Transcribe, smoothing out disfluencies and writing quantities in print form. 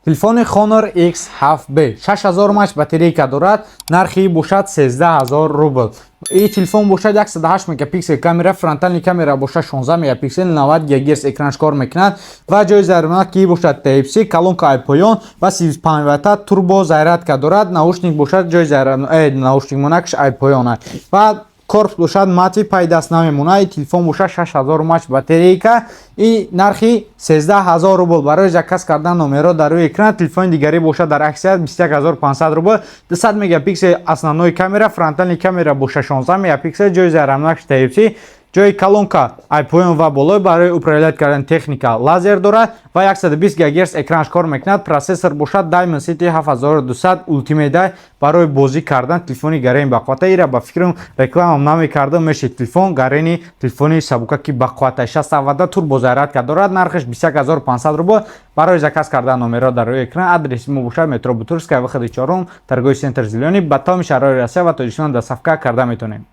Телефони Honor X7B 6000 мАч батарейка дорад, нархи бошад 13 000 рубл. И телефон бошад 108 мегапиксел камера, фронтальный камера бошад 16 мегапиксел, 90 ГГц экранш кор мекунад ва ҷои зарядки бошад Type-C, колонка ай поён ва 35 ватта турбо зарядка дорад. Наушник бошад, ҷои заряд наушник монакш ай поён аст ва корпус бошад мати, пай даст намемонад. И телефон бошад 6000 мАч батарейка и нархи 13 000 рубл. Барои заказ кардан номерҳо дар рӯи экран. Телефони дигарӣ бошад дар аксия 21 500 рубл, 200 мегапиксел основной камера, фронтальный камера бошад 16 мегапиксел, ҷои заряднакш Type-C, ҷои колонка ай поён ва болой, барои управлять кардани техника лазер дорад ва 120 ГГц экранш кор мекунад. Процессор бошад Dimensity 7200 Ultimate, барои бозӣ кардан телефони гарени бақуввата. Ира ба фикрам рекламам намекардам, мешед телефон гарени, телефони сабука ки бақуввата, 60 ватта турбо зарядка дорад, нархаш 21 500 рубл. Барои заказ кардан номерҳо дар рӯи экран. Адреси мо бошад метро Бутырская, выходи чорум, торговый центр «Зелёный». Ба тамоми шаҳрҳои Россия ва Тоҷикистон доставка карда метавонем.